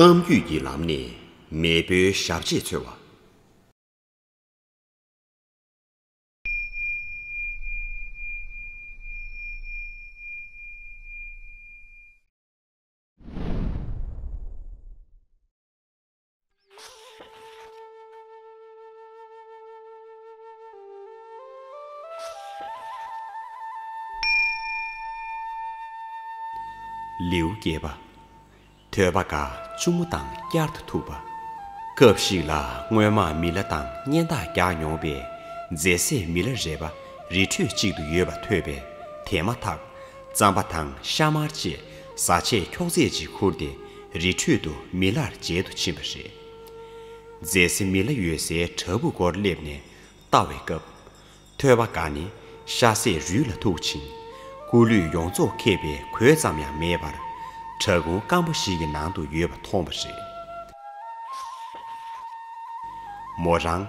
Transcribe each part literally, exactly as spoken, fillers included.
གཏམ་རྒྱུད་ཀྱི་ལམ་ནས་མེས་པོའི་ཞབས་རྗེས་འཚོལ་བ། ལེའུ་བརྒྱད་པ། ཐོས་པ་དགའ་གཅུང་མོ་དང་བསྐྱར་དུ་ཐུག་པ། སྐབས་ཤིག་ལ་སྔོན་མ་མི་ལ་དང་གཉེན་རྟགས་རྒྱག་མྱོང་བའི་མཛེ་སྲས་མི་ལ་རས་པ་རི་ཁྲོད་ཅིག་ཏུ་ཡོད་པ་ཐོས་པས། དེ་མ་ཐག་རྩམ་པ་དང་ཤ་མར་བཅས་བཟའ་ཆས་ཁྱོག་ཚད་ཅིག་ཁུར་ཏེ་རི་ཁྲོད་དུ་མི་ལར་མཇལ་དུ་ཕྱིན་པ་རེད། མཛེ་སྲས་མི་ལ་ཡོད་སའི་བྲག་ཕུག་སྐོར་སླེབས་ནས་ལྟ་བའི་སྐབས། ཐོས་པ་དགའ་ནི་ཤ་ཟས་རུལ་ལ་ཐུག་ཅིང་། སྐུ་ལུས་ཡོངས་རྫོགས་ཁེབས་པའི་གོས་ཙམ་ཡང་མེད་པར། བྲག་ཁུང་སྐམ་པོ་ཞིག་གི་ནང་དུ་ཡོད་པ་མཐོང་བ་རེད། མོ་རང་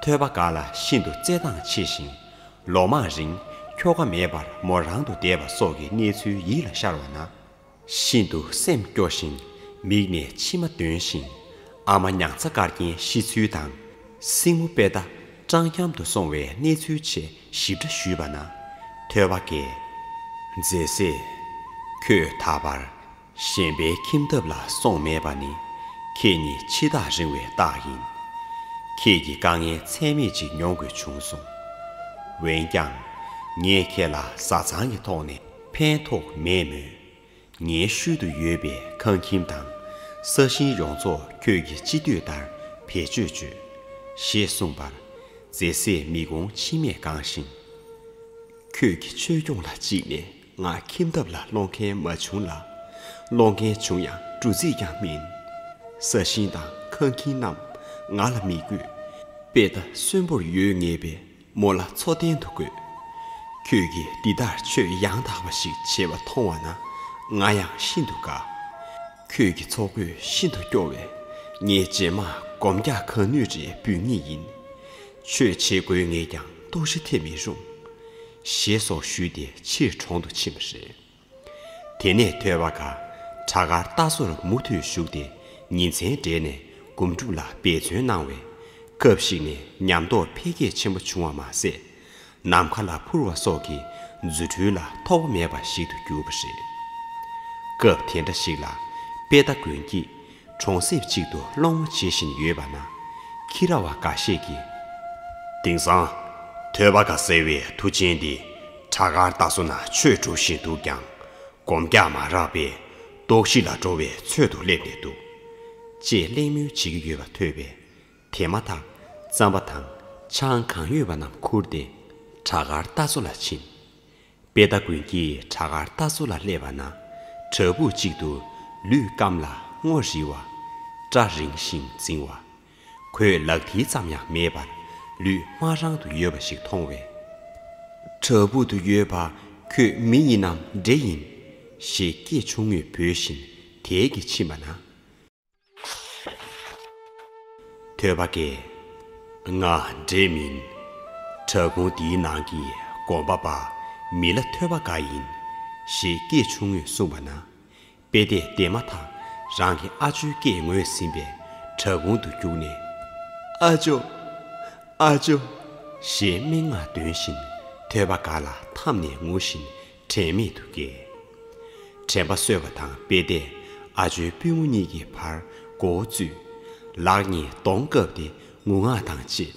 ཐོས་པ་དགའ་ལ་ཤིན་ཏུ་བརྩེ་འདང་ཆེ་ཞིང་། ལོ་མང་རིང་ཁྱོ་ག་མེད་པར་མོ་རང་དུ་བསྡད་པ་སོགས་ཀྱི་གནས་ཚུལ་ཡིད་ལ་ཤར་བ་ན། ཤིན་ཏུ་སེམས་སྐྱོ་ཞིང་མིག་ནས་མཆི་མ་འདོན་ཞིང་། ཨ་མ་མྱང་ཚ་དཀར་རྒྱན་ཤི་ཚུལ་དང་། སྲིང་མོ་དཔེ་ལྟ་སྤྲང་འཁྱམ་དུ་སོང་བའི་གནས་ཚུལ་ཆེད་ཞིབ་ཕྲ་ཞུས་པ་ན། ཐོས་པ་དགས། མཛེ་སྲས། ཁྱོད་ད་བར་གཞན་པའི་ཁྱིམ་ཐབ་ལ་སོང་མེད་པ་ནི་ཁྱེད་ཉིད་འཆི་བདག་རིང་བའི་རྟགས་ཡིན། ཁྱེད་ཀྱིས་དཀའ་ངལ་ཚད་མེད་ཅིག་མྱོང་དགོས་བྱུང་སོང་། འོན་ཀྱང་ངས་ཁྱེད་ལ་བཟའ་ཚང་གི་ཐོག་ནས་ཕན་ཐོགས་མེད་མོད། ངའི་ཤུལ་དུ་ཡོད་པའི་ཁང་ཁྱིམ་དང་ས་ཞིང་ཡོངས་རྫོགས་ཁྱོད་ཀྱི་སྤྱི་འཐུས་ལྟར་བེད་སྤྱོད་བྱོས། ཞེས་གསུངས་པར། མཛེ་སྲས་མིག་ཀོང་མཆི་མས་གང་ཞིང་། ཁྱོད་ཀྱི་ཆོས་སྐྱོང་ལ་གཅིག་ནས་ང་ཁྱིམ་ཐབ་ལ་སློང་མཁན་མ་བྱུང་ལ། སློང་མཁན་བྱུང་ཡང་འགྲོ་རྩིས་ཀྱང་མིན། ས་ཞིང་དང་ཁང་ཁྱིམ་རྣམས་ང་ལ་མི་དགོས། དཔེ་ལྟ་གསོན་པོར་ཡོད་ངེས་པས། མོ་ལ་འཚོ་རྟེན་དུ་བཀོད། ཁྱོད་ཀྱིས་འདི་ལྟར་ཆོས་ཡང་དག་པ་ཞིག་བྱེད་པ་མཐོང་བ་ན་ང་ཡང་ཤིན་ཏུ་དགའ། ཁྱོད་ཀྱི་འཚོ་གོས་ཤིན་ཏུ་སྐྱོ་བས་ངས་རྗེས་མ་སྒོམ་རྒྱག་གང་ནུས་རེ་འབུལ་ངེས་ཡིན། ཆོས་བྱེད་དགོས་ངེས་ཀྱང་ལྟོགས་ཤི་ཐེབས་མི་རུང་། ཞེས་སོགས་ཞུས་ཏེ་ཕྱིར་གྲོང་དུ་ཕྱིན་པ་རེད། དེ་ནས་ཐོས་པ་དགའ་བྲག་དཀར་རྟ་བཟོར་མུ་མཐུད་ཞུགས་ཏེ་ཉིན་མཚན་བསྒྲིལ་ནས་སྒོམ་སྒྲུབ་ལ་འབད་བརྩོན་གནང་བས། སྐབས་ཤིག་ནས་ཉམས་རྟོགས་འཕེལ་རྒྱས་ཆེན་པོ་བྱུང་བ་མ་ཟད། ནམ་མཁའ་ལ་འཕུར་བ་སོགས་ཀྱི་རྫུ་འཕྲུལ་ལ་ཐོགས་པ་མེད་པ་ཞིག་ཏུ་གྱུར་པ་རེད། སྐབས་དེ་འདྲ་ཞིག་ལ་དཔེ་ལྟ་མགོན་སྐྱིད་གྲོང་གསེབ་ཅིག་ཏུ་སློང་མོ་བྱེད་བཞིན་ཡོད་པ་ན། ཁྱི་ར་བ་འགའ་ཤས་ཀྱིས། དེང་སང་ཐོས་པ་དགའ་ཟེར་བའི་མཐུ་ཆེན་འདི་བྲག་དཀར་རྟ་བཟོ་ན་ཆོས་སྒྲུབ་བཞིན་འདུག་ཀྱང་། སྒོམ་རྒྱག་མ་རག་པས་ལྟོགས་ཤི་ལ་འགྲོ་བའི་ཚོད་དུ་སླེབས་ནས་འདུག་ཅེས་གླེང་མོལ་བྱེད་ཀྱི་ཡོད་པ་ཐོས་པས། དེ་མ་ཐག་རྩམ་པ་དང་ཆང་གང་ཡོད་པ་རྣམས་ཁུར་ཏེ་བྲག་དཀར་རྟ་བཟོ་ལ་ཕྱིན། དཔེ་ལྟ་མགོན་སྐྱིད་བྲག་དཀར་རྟ་བཟོ་ལ་སླེབས་པ་ན། བྲག་ཕུག་ཅིག་ཏུ་ལུས་སྐམ་ལ་སྔོ་རིལ་བ། སྐྲ་རིང་ཞིང་འཛིང་བ། གོས་ལག་མཐིལ་ཙམ་ཡང་མེད་པར་ལུས་དམར་རང་དུ་ཡོད་པ་ཞིག་མཐོང་བས། བྲག་ཕུག་ཏུ་ཡོད་པ་ཁྱོད་མི་ཡིན་ནམ་འདྲེ་ཡིན། ཞེས་སྐད་ཆུང་ངུས་འབོད་བཞིན་དལ་གྱིས་ཕྱིན་པ་ན། ཐོས་པ་དགས། ང་འདྲེ་མིན། བྲག་ཁུང་འདིའི་ནང་གི་སྒོམ་པ་པ་མི་ལ་ཐོས་པ་དགའ་ཡིན། ཞེས་སྐད་ཆུང་ངུས་གསུངས་པ་ན། དཔེ་དེས་དེ་མ་ཐག་རང་གི་ཨ་ཇོའི་སྐད་ངོས་ཟིན་པས་བྲག་ཁུང་དུ་རྒྱུགས་ནས། ཨ་ཇོ། ཨ་ཇོ། ཞེས་སྨྲེ་སྔགས་འདོན་བཞིན་ཐོས་པ་དགའ་ལ་འཐམས་ནས་ངུ་བཞིན་དྲན་མེད་དུ་བརྒྱལ། དྲན་པ་གསོས་པ་དང་དཔེ་དེས་ཨ་ཇོའི་པུས་མོ་གཉིས་ཀྱི་བར་མགོ་བོ་བཙུགས། ལག་གཉིས་གདོང་བཀབ་སྟེ་ངུ་ངག་དང་བཅས།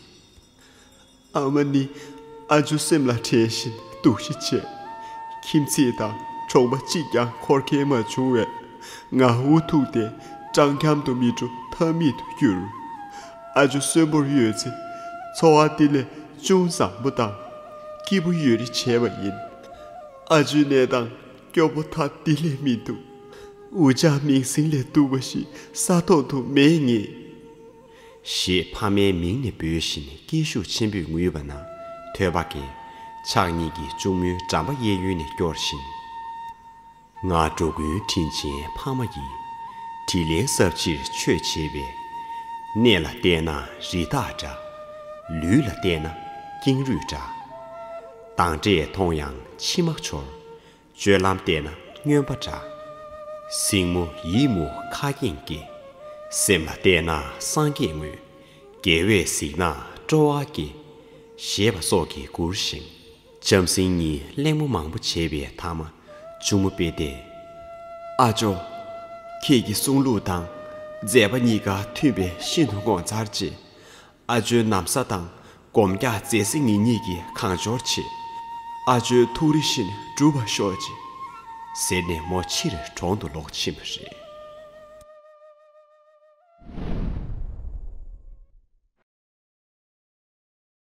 ཨ་མ་ནི་ཨ་ཇོ་སེམས་ལ་དྲན་བཞིན་སྡུག་ཤི་ཆེ། ཁྱིམ་མཚེས་དང་གྲོང་པ་གཅིག་ཀྱང་འཁོར་མཁན་མ་བྱུང་བས། ང་འུ་ཐུག་སྟེ་སྤྲང་འཁྱམ་དུ་མི་འགྲོ་ཐབས་མེད་དུ་གྱུར། ཨ་ཇོ་གསོན་པོར་ཡོད་ཚེ་འཚོ་བ་འདི་ལས་ཅུང་བཟང་པོ་དང་སྐྱིད་པོ་ཡོད་རེ་བྱས་པ་ཡིན། ཨ་ཇོའི་གནས་སྟངས་སྐྱོ་པོ་ཐ་དེ་ལས་མི་འདུག་འུ་ཅག་མིང་སྲིང་ལས་སྡུག་པ་ཞིག་ས་ཐོག་ཏུ་མེད་ངེས། ཞེས་ཕ་མའི་མིང་ནས་འབོད་བཞིན་སྐད་ཤུགས་ཆེན་པོས་ངུས་པ་ན། ཐོས་པ་དགས་ཕྱག་གཉིས་ཀྱིས་གཅུང་མོའི་འགྲམ་པ་གཡས་གཡོན་ནས་སྐྱོར་བཞིན། ང་འགྲོ་ཀུན་དྲིན་ཆེན་ཕ་མ་ཡིས། དྲིན་ལན་གསབ་ཕྱིར་ཆོས་བྱས་པས། གནས་ལ་བལྟས་ན་རི་དྭགས་འདྲ། ལུས་ལ་བལྟས་ན་ཀེང་རུས་འདྲ། དང་འདྲས་མཐོང་ཡང་མཆི་མ་འཆོར། སྤྱོད་ལམ་བལྟས་ན་སྨྱོན་པ་འདྲ། སྲིང་མོ་ཡིད་མུག་ཁ་སྐྱེངས་སྐྱེ། སེམས་ལ་གཏད་ན་སངས་རྒྱས་དངོས། རྒྱལ་བས་གཟིགས་ན་སྤྲོ་བ་སྐྱེ། ཞེས་པ་སོགས་ཀྱིས་མགུར་བཞེངས། བྱམས་སེང་གཉིས་གླེང་མོ་མང་པོ་བྱས་པའི་མཐའ་མ་གཅུང་མོ་དཔེ་དེས། ཨ་ཇོ། ཁྱེད་ཀྱི་གསུང་ལུགས་དང་མཛད་པ་གཉིས་ཀ་མཐུན་པས་ཤིན་ཏུ་ངོ་མཚར་ཆེ། ཨ་ཇོའི་ན་བཟའ་དང་སྒོམ་རྒྱག་མཛད་སེང་ངེད་གཉིས་ཀྱིས་གང་འབྱོར་བྱེད། ཨ་ཇོའི་ཐུགས་རེ་བཞིན་འགྲུབ་པར་ཤོག་ཅིག་ཟེར་ནས་མོ་ཕྱིར་གྲོང་དུ་ལོག་ཕྱིན་པ་རེད།